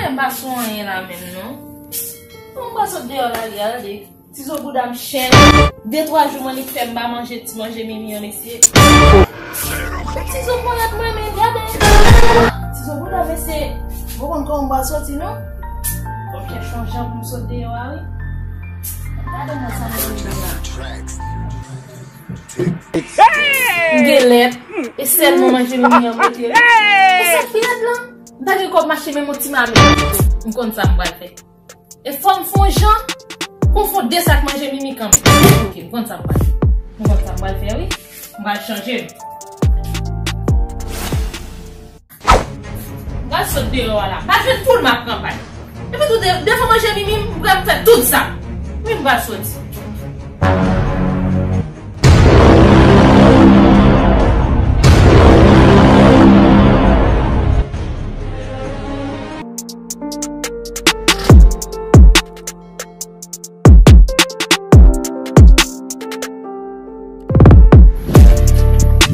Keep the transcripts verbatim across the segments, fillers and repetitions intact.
M pa sou anyen la menm non. Bon, m pa sot deyò la li a, tande. Ti zo bouda m chè. De twa jou mwen li fè m pa manje ti manje Mimi an, mesye. Ti zo ponyèt mwen, men gade. Ti zo bouda, mesye. Bon, konn kòman m pral soti, non? Fò m chèche yon jan pou m sot deyò a, wi. Gade mwen sa mwen vin la. M gen lèt. E sèlman manje Mimi an pote. E sa k pi rèd lan. M ta gen kòb mache menm yon ti mamit. M konn sa m pral fè. E fò m fè yon jan pou m fè de sak manje Mimi kanmenm. Ok, m konn sa m pral fè. M konn sa m pral fè, wi. M pral chanje. M pral sot deyò a la. M pa jwenn poul m ap pran pay. Epi tou de, de fò manje Mimi, m prè m fè tout sa. Wi, m pral soti.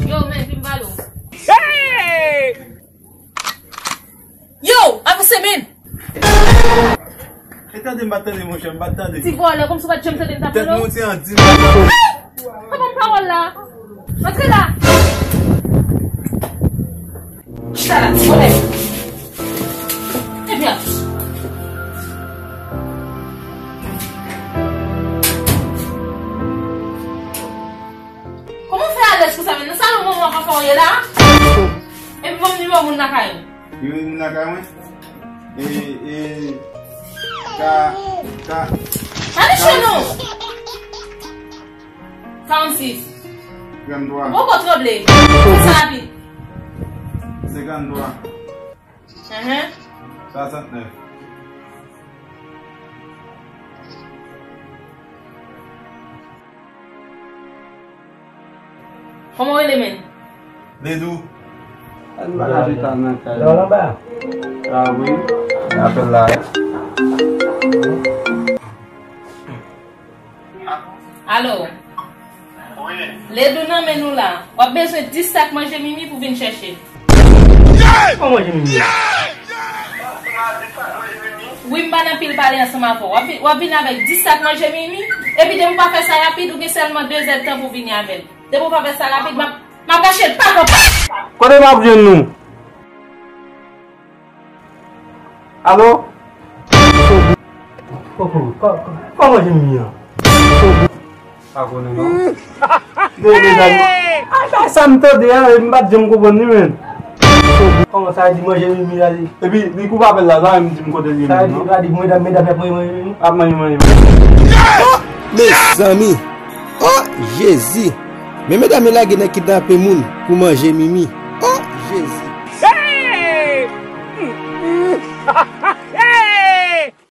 Yo, men, vin pale w. Hey! Yo, avanse, men! E tande, m pa t tande, monchè, m pa t tande. Ti vòlè, kòmsi w pa t janm tande m t ap pale w. Tèt mwen se an di. Hey! Papa m pawòl la. Antre la. Chita la, ti vòlè. Ebyen. Kòman w fè alèz konsa, men nan salon manman w ak papa w ye la? Epi ban m nimewo moun lakay ou. Nimewo moun lakay mwen? E, e, ka, ka, pa mechan non. Karannsis. Trannntwa. Ou poko tranble. Fè sa rapid. Senkanntwa. Enhen. Swasantnèf. Kòman w rele, men? Ledou. Ann bagay chita nan kay. Lè w anba? A wi. Apèl la. Alo. Wi. Ledou nan men nou la. W ap bezwen dis sak manje Mimi pou vin chèche. Kòman manje Mimi? Wi, m pa nan pil pale ansanm avè w. W ap vi-, w ap vin avèk dis sak manje Mimi. Epi depi w pa fè sa rapid, ou gen sèlman de zèdtan pou vini avè l. Depi w pa fè sa rapid, m ap, m ap rache l pa konpa. Kote m ap jwenn nou? Alo? Kòman manje Mimi an? Pa konnen non. Men, mezanmi. A, sa, sa m tande a, m pa t janm konprann li, men. Kòman sa di manje Mimi a li? Epi, li koupe apèl la, sa menm di m kote li ye menm non. Sa di, sa di, medam, medam y ap manje manje Mimi? Ap manje manje Mimi. Mezanmi. Oh, Jezi. Men medam yo lage nan kidnape moun pou manje Mimi. Oh, Jezi. Hey!